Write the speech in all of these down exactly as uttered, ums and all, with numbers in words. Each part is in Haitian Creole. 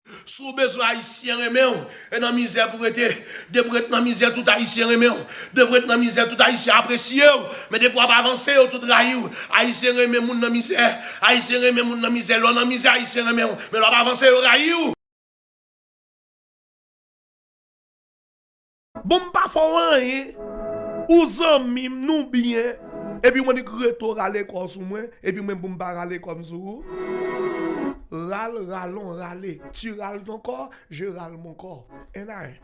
Si w bezwen Ayisyen renmen w, e nan mizè pou rete. Depi w ret nan mizè, tout Ayisyen renmen w. Depi w ret nan mizè, tout Ayisyen apresye w. Men depi w ap avanse, yo tout rayi w. Ayisyen renmen moun nan mizè. Ayisyen renmen moun nan mizè. Lè w nan mizè, Ayisyen renmen w. Men lè w ap avanse, yo rayi w. Bon, m pa fè w anyen. Ou zanmi m, nou byen. Epi w annik rete w rale kò w sou mwen. Epi mwen pou m pa rale kò m sou ou. Ral, ralon, rale. Tu rales ton corps, je rale mon corps. Enay.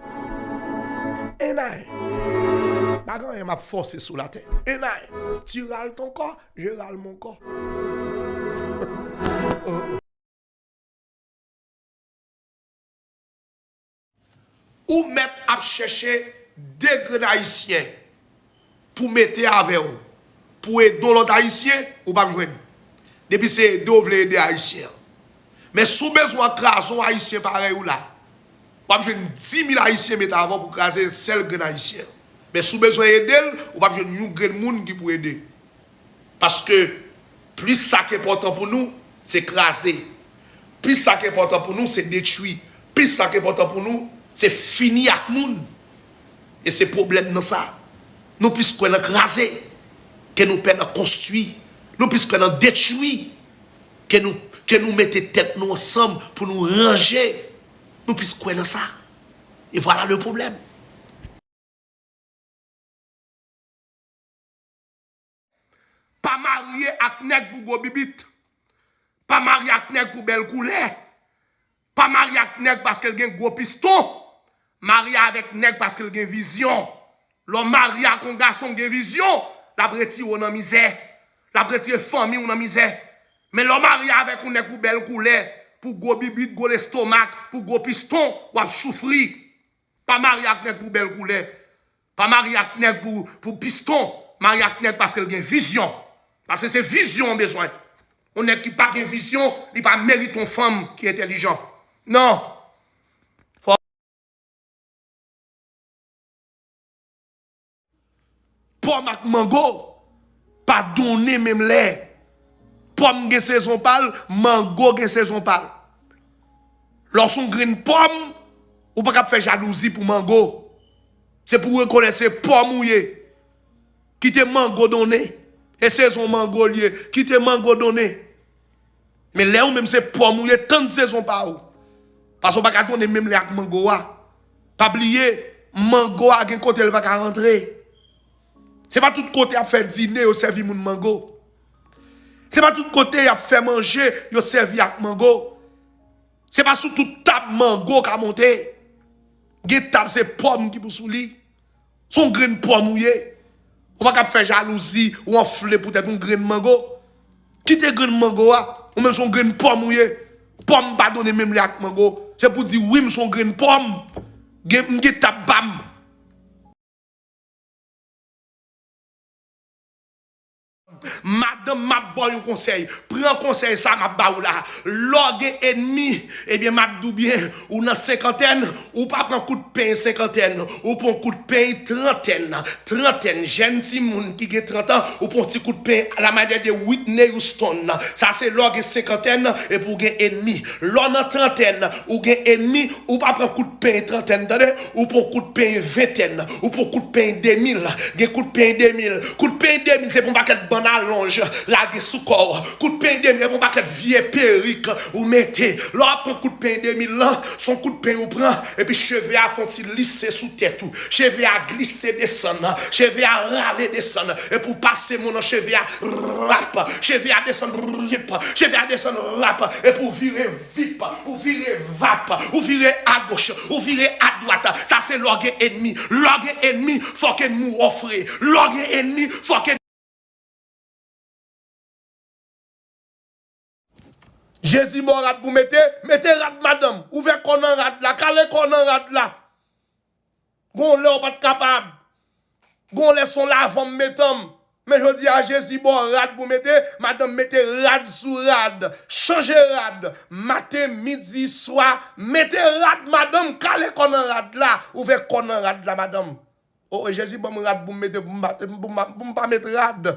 Enay. Pa gen anyen m ap fòse sou latè. Enay. Tu rales ton corps, je rale mon corps. Ou mèt ap chèche de grenn Ayisyen pou mete avè w, pou ede yon lòt Ayisyen, ou p ap jwenn. Depi se ede w vle ede Ayisyen an. Men si w bezwen kraze yon Ayisyen parèy ou la, w ap jwenn di mil Ayisyen mete avè w pou kraze sèl grenn Ayisyen an. Men si w bezwen ede l, ou p ap jwenn yon grenn moun ki pou ede. Paske plis sa k enpòtan pou nou, se kraze. Plis sa k enpòtan pou nou, se detwi. Plis sa k enpòtan pou nou, se fini ak moun. E se pwoblèm nan sa. Nou plis kwè nan kraze ke nou kwè nan konstwi. Nou plis kwè nan detwi ke nou, ke nou mete tèt nou ansanm pou nou ranje. Nou plis kwè nan sa. E vwala le pwoblèm. Pa marye ak nèg pou gwo bibit. Pa marye ak nèg pou bèl koulè. Pa marye ak nèg paske l gen gwo piston. Marye avèk nèg paske l gen vizyon. Lè w marye ak yon gason k gen vizyon, l ap retire w nan mizè. L ap retire fanmi w nan mizè. Men lè w marye avèk yon nèg pou bèl koulè, pou gwo bibit, gwo lestomak, pou gwo piston, w ap soufri. Pa marye ak nèg pou bèl koulè. Pa marye ak nèg pou, pou piston. Marye ak nèg paske l gen vizyon. Paske se vizyon w bezwen. Yon nèg ki pa gen vizyon, li pa merite yon fanm ki entèlijan. Non. Fò Pòm ak mango pa donnen menm lè. Pòm gen sezon pa l, mango gen sezon pa l. Lè w se yon grenn pòm, ou pa kab fè jalouzi pou mango. Se pou w rekonèt se pòm ou ye. Kite mango donnen. E sezon mango l ye. Kite mango donnen. Men lè ou menm se pòm ou ye, tann sezon pa ou. Paske ou pa ka donnen menm lè ak mango a. Pa bliye, mango a gen kote l pa ka rantre. Se pa tout kote y ap fè dine yo sèvi moun mango. Se pa tout kote y ap fè manje yo sèvi ak mango. Se pa sou tout tab mango ka monte. Gen tab se pòm ki pou sou li. Se yon grenn pòm ou ye. Ou pa kab fè jalouzi, ou anfle poutèt yon grenn mango. Kite grenn mango a, ou menm se yon grenn pòm ou ye. Pòm pa donnen menm lè ak mango. Se pou di wi, m se yon grenn pòm. Gen, m gen tab pa m. Madanm, m ap ba w yon konsèy. Pran konsèy sa m ap ba w la. Lè w gen ènmi, ebyen, m ap di w byen, ou nan senkantèn, ou pa pran kout peny senkantèn, ou pran kout peny trantèn. Trantèn, jèn timoun ki gen trant an, ou pran ti kout peny alamanyè de Whitney Houston. Sa se lè w gen senkantèn, epi w gen ènmi. Lè w nan trantèn, ou gen ènmi, ou pa pran kout peny trantèn, tande? Ou pran kout peny ventèn, ou pran kout peny de mil, gen kout peny de mil. Kout peny de mil, se pou yon pakèt bann alonj, lage sou kò w. Kout peny de mil, se pou yon pakèt vye perik ou mete. Lè w ap pran kout peny de mil lan, se yon kout peny ou pran, epi cheve a fè yon ti lise sou tèt ou. Cheve a glise desann, cheve a rale desann, epi w pase men w nan cheve a, rap, cheve a desann, rip, cheve a desann, rap, epi w vire vip, ou vire vap, ou vire agoch, ou vire adwat. Sa se lè w gen ènmi. Lè w gen ènmi, fòk ènmi w ofre. Lè w gen ènmi, fòk ènmi. Jezi ba w rad pou mete, mete rad madanm. Ouvè kò nan rad la, kale kò nan rad la. Gon lè w pa t kapab. Gon lè se yon lavan m metan m. Men jodi a, Jezi ba w rad pou mete, madanm mete rad sou rad. Chanje rad. Maten, midi, swa, mete rad madanm, kale kò nan rad la. Ouvè kò nan rad la, madanm. O, o, Jezi ban m rad pou m mete, pou m pa, pou m pa, pou m pa met rad.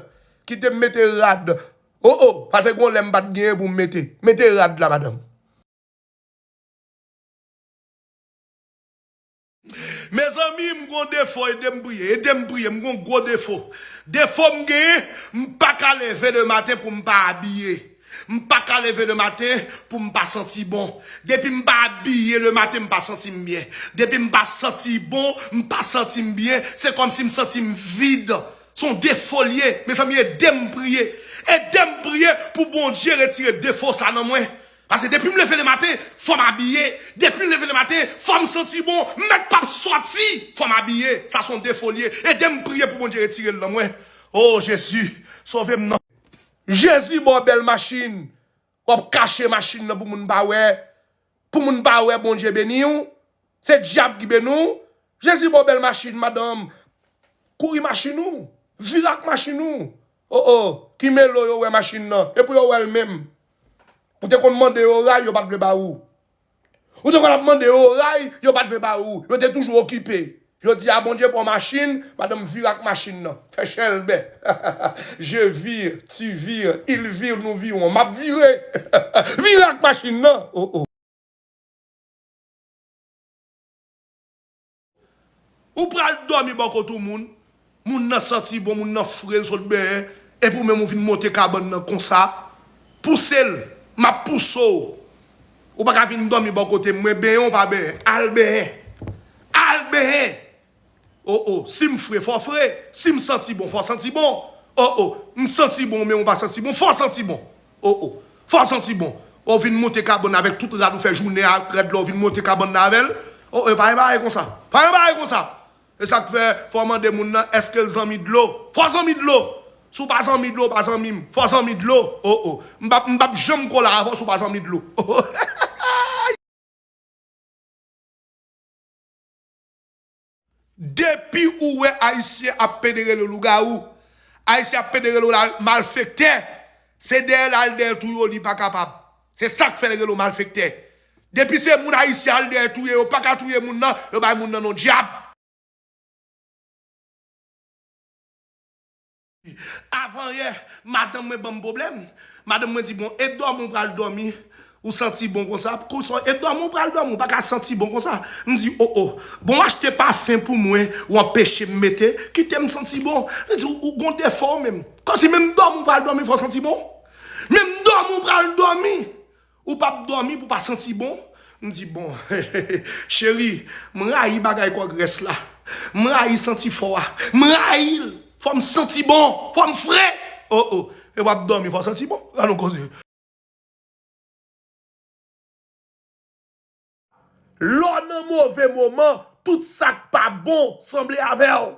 Kite m mete rad. O, o, paske gon lè m pa t genyen pou m mete. Mete rad la, madanm. Mezanmi, m gon defo, ede m priye, ede m priye, m gon gwo defo. Defo m genyen, m pa ka leve le maten pou m pa abiye. M pa ka leve le maten pou m pa santi bon. Depi m pa abiye le maten, m pa santi m byen. Depi m pa santi bon, m pa santi m byen. Se kòmsi m santi m vid. Se yon defo l ye. Mezanmi, ede m priye. Ede m priye pou Bondye retire defo sa nan mwen. Paske depi m leve le maten, fò m abiye. Depi m leve le maten, fò m santi bon. M mèt p ap sòti, fò m abiye. Sa se yon defo l ye. Ede m priye pou Bondye retire l nan mwen. O Jezi, sove m non. Jezi ba w bèl machin. W ap kache machin nan pou moun pa wè. Pou moun pa wè Bondye beni w. Se dyab ki beni w. Jezi ba w bèl machin, madanm. Kouri machin ou. Vire ak machin ou. O, o. Ki melo yo wè machin nan. E pou yo wè l menm. Ou te konn mande yo ray, yo pa t vle ba ou. Ou te konn ap mande yo ray, yo pa t vle ba ou. Yo te toujou okipe. Jodi a, Bondye ba w machin, madanm vire ak machin nan. Fè chèlbè. Je vire, tu vires, il vire, nous virons. M ap vire. Vire ak machin nan. O, o. Ou pral dòmi bò kote yon moun. Moun nan santi bon, moun nan fre, l sot benyen. Epi ou menm ou vin monte kabann nan konsa. Pouse l. M ap pouse w. Ou pa ka vin dòmi bò kote m. Mwen benyen, ou pa benyen. Al benyen. Al benyen. O, o. Si m fre, fò fre. Si m santi bon, fò santi bon. O, o. M santi bon, men ou pa santi bon. Fò santi bon. O, o. Fò w santi bon. Ou vin monte kabann avèk tout rad ou fè jounen ak rad la, ou vin monte kabann nan avè l. O, e pa yon bagay konsa. Pa yon bagay konsa. E sa k fè, fò w mande moun nan, èske l zanmi dlo? Fò w zanmi dlo. Si w pa zanmi dlo, w pa zanmi m. Fò w zanmi dlo. O, o. M p ap, m p ap janm kole avè w si w pa zanmi dlo. Depi ou wè Ayisyen ap pede rele w lougawou, Ayisyen ap pede rele w la-, malfektè, se dèyè l al dèyè touye w, li pa kapab. Se sa k fè l rele w malfektè. Depi se moun Ayisyen al dèyè touye, yo pa ka touye moun nan, yo bay moun nan non dyab. Avan yè, madanm mwen ban m pwoblèm. Madanm mwen di, "Bon, e dòmi w pral dòmi, ou santi bon konsa? Konsa, e dòmi w pral dòmi, ou pa ka santi bon konsa?" M di, "O, o, bon, w achte pafen pou mwen, ou anpeche m mete, kite m santi bon." Li di, "Ou, ou gon defo ou menm. Kòmsi menm dòmi w pral dòmi, fò w santi bon? Menm dòmi w pral dòmi." Ou p ap dòmi pou w pa santi bon? M di, "Bon, cheri, m rayi bagay kò grès la. M rayi santi fò a. M rayi l. Fò m santi bon. Fò m fre." O, o. E w ap dòmi, fò w santi bon. Gade yon koze. Lè w nan move moman, tout sa k pa bon sanble avè w.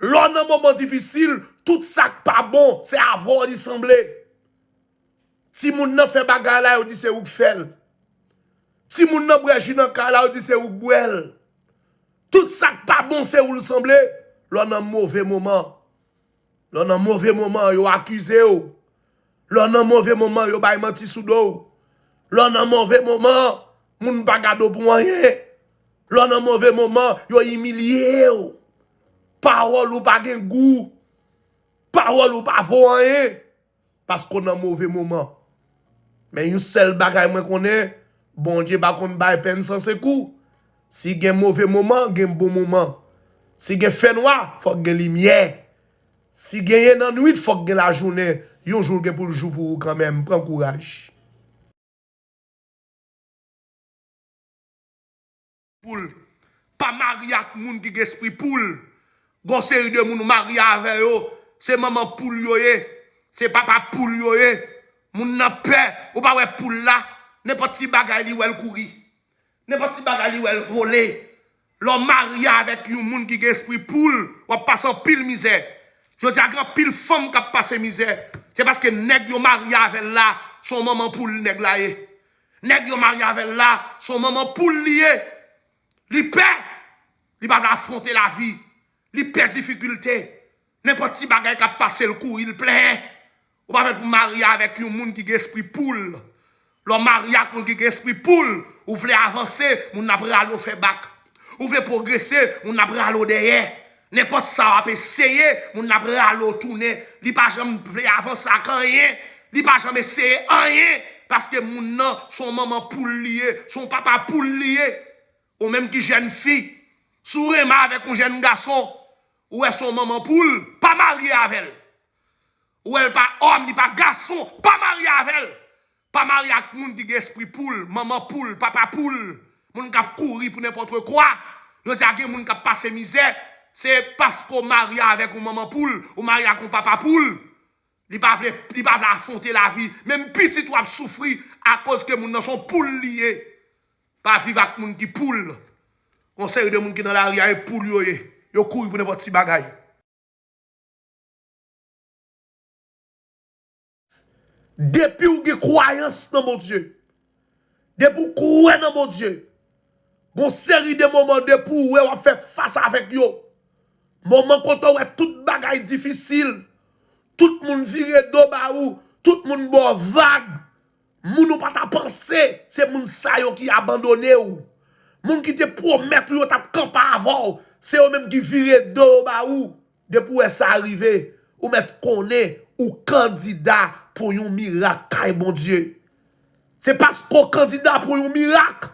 Lè w nan moman difisil, tout sa k pa bon, se avè w li sanble. Timoun nan fè bagay la, yo di se ou k fè l. Timoun nan bwè ji nan kay la, yo di se ou k bwè l. Tout sa k pa bon, se ou l sanble. Lè w nan move moman. Lè w nan move moman, yo akize w. Lè w nan move moman, yo bay manti sou do w. Lè w nan move moman, moun pa gade w pou anyen. Lè w nan move moman, yo imilye w. Pawòl ou pa gen gou. Pawòl ou pa vo anyen. Paske w nan move moman. Men yon sèl bagay mwen konnen, Bondye pa konn bay pèn san sekou. Si gen move moman, gen bon moman. Si gen fènwa, fòk gen limyè. Si genyen nannwit, fòk gen lajounen. Yon jou gen pou l jou pou ou kanmenm. Pran kouraj. Poul. Pa marye ak moun ki gen espri poul. Gon seri de moun ou marye avè yo, se manman poul yo ye, se papa poul yo ye. Moun nan pè, ou pa wè poul la, nenpòt ti bagay li wè l kouri. Nenpòt ti bagay li wè l vole. Lè w marye avèk yon moun ki gen espri poul, w ap pase anpil mizè. Jodi a gen anpil fanm k ap pase mizè. Se paske nèg yo marye avè l la, se yon manman poul nèg la ye. Nèg yo marye avè l la, se yon manman poul li ye. Li pè. Li pa vle afwonte lavi. Li pè difikilte. Nenpòt ti bagay k ap pase l kouri, l plenyen. Ou pa fèt pou marye avèk yon moun ki gen espri poul. Lè w marye ak moun ki gen espri poul, ou vle avanse, moun nan ap rale w fè bak. Ou vle pwogrese, moun nan ap rale w dèyè. Nenpòt sa w ap eseye, moun nan ap rale w tounen. Li pa janm vle avanse ak anyen. Li pa janm eseye anyen. Paske moun nan, se yon manman poul li ye, se yon papa poul li ye. Ou menm ki jèn fi, Si w renmen avèk yon jèn gason, ou wè se yon manman poul, pa marye avè l. Ou wè l pa òm, li pa gason, pa marye avè l. Pa marye ak moun ki gen espri poul, manman poul, papa poul, moun k ap kouri pou nenpòt kwa. Jodi a gen moun k ap pase mizè, se paske w marye avèk yon manman poul, ou marye ak yon papa poul. Li pa vle, li pa vle afwonte lavi. Menm pitit ou ap soufri akoz ke moun nan se yon poul li ye. Pa viv ak moun ki poul. Gon seri de moun ki nan lari a, e poul yo ye. Yo kouri pou nenpòt ti bagay. Depi w gen kwayans nan Bondye, depi w kwè nan Bondye, gon seri de moman depi w wè w ap fè fas avèk yo. Moman kote w wè tout bagay difisil, tout moun vire do ba ou, tout moun ba w vag, moun ou pa ta panse, se moun sa yo ki abandone w. Moun ki te pwomèt ou yo t ap kanpe avè w, se yo menm ki vire do yo ba ou. Depi w wè sa rive, ou mèt konnen ou kandida pou yon mirak kay Bondye. Se paske w kandida pou yon mirak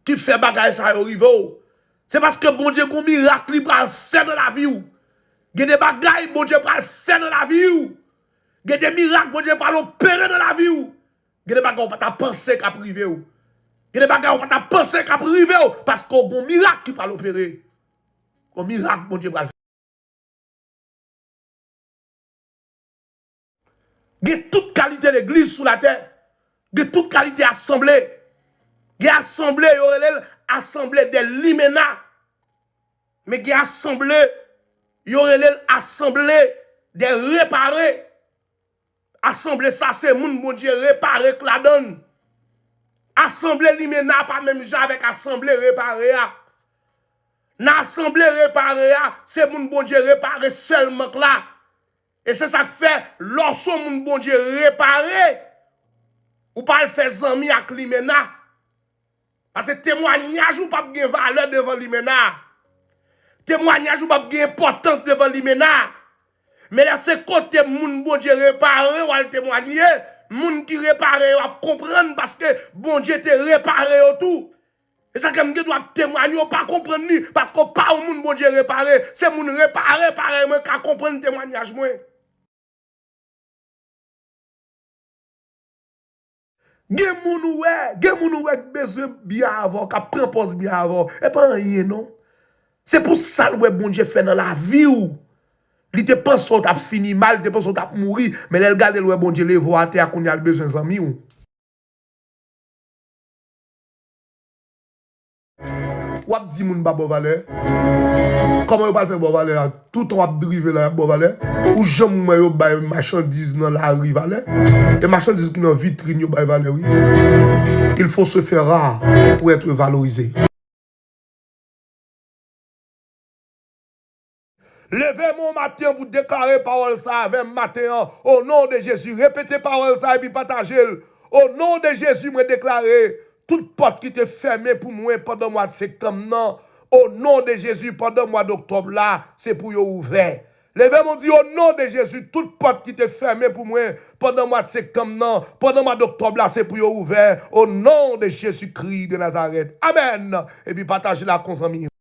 ki fè bagay sa yo rive w. Se paske Bondye gon mirak li pral fè nan lavi w. Gen de bagay Bondye pral fè nan lavi w. Gen de mirak Bondye pral opere nan lavi w. Gen de bagay ou pa ta panse k ap rive w. Gen de bagay ou pa ta panse k ap rive w, paske w gon mirak ki pral opere. Gon mirak Bondye pral fè. Gen tout kalite legliz sou latè. Gen tout kalite asanble. Gen asanble, yo rele l asanble dè limena. Men gen asanble, yo rele l asanble dè repare. Asanble sa, se moun Bondye repare k ladan l. Asanble limena pa menm jan avèk asanble repare a. Nan asanble repare a, se moun Bondye repare sèlman k la. E se sa k fè, lè w se yon moun Bondye repare, ou pa al fè zanmi ak limena. Paske temwanyaj ou p ap gen valè devan limena. Temwanyaj ou p ap gen enpòtans devan limena. Men lè se kote moun Bondye repare w al temwanye, moun ki repare yo ap konprann paske Bondye te repare yo tou. E sa k fè m gen dwa ap temwanye, yo pa konprann li, paske w pa yon moun Bondye repare. Se moun repare parèy mwen ka konprann temwanyaj mwen. Gen moun ou wè, gen moun ou wè k bezwen byen avè w, k ap pran pòz byen avè w. E pa anyen non. Se pou sa l wè Bondye fè nan lavi w. Li te panse w t ap fini mal, li te panse w t ap mouri, men lè l gade l wè Bondye leve w atè a, kounye a l bezwen zanmi w. W ap di moun pa ba w valè. Kòman yo pral fè ba w valè a? Toutan w ap drive la, y ap ba w valè. Ou janm wè yo bay machandiz nan lari valè? E machandiz ki nan vitrin yo bay valè, wi. Il faut se faire rare pour être valorisé. Leve men w maten an pou deklare pawòl sa avè m maten an. O non de Jezi, repete pawòl sa epi pataje l. O non de Jezi, mwen deklare, tout pòt ki te fèmen pou mwen pandan mwa septanm nan, o non de Jezi, pandan mwa doktòb la, se pou yo ouvè. Leve men w di, o non de Jezi, tout pòt ki te fèmen pou mwen pandan mwa septanm nan, pandan mwa doktòb la, se pou yo ouvè. O non de Jezikri de Nazarèt. Amèn. Epi pataje l ak yon zanmi.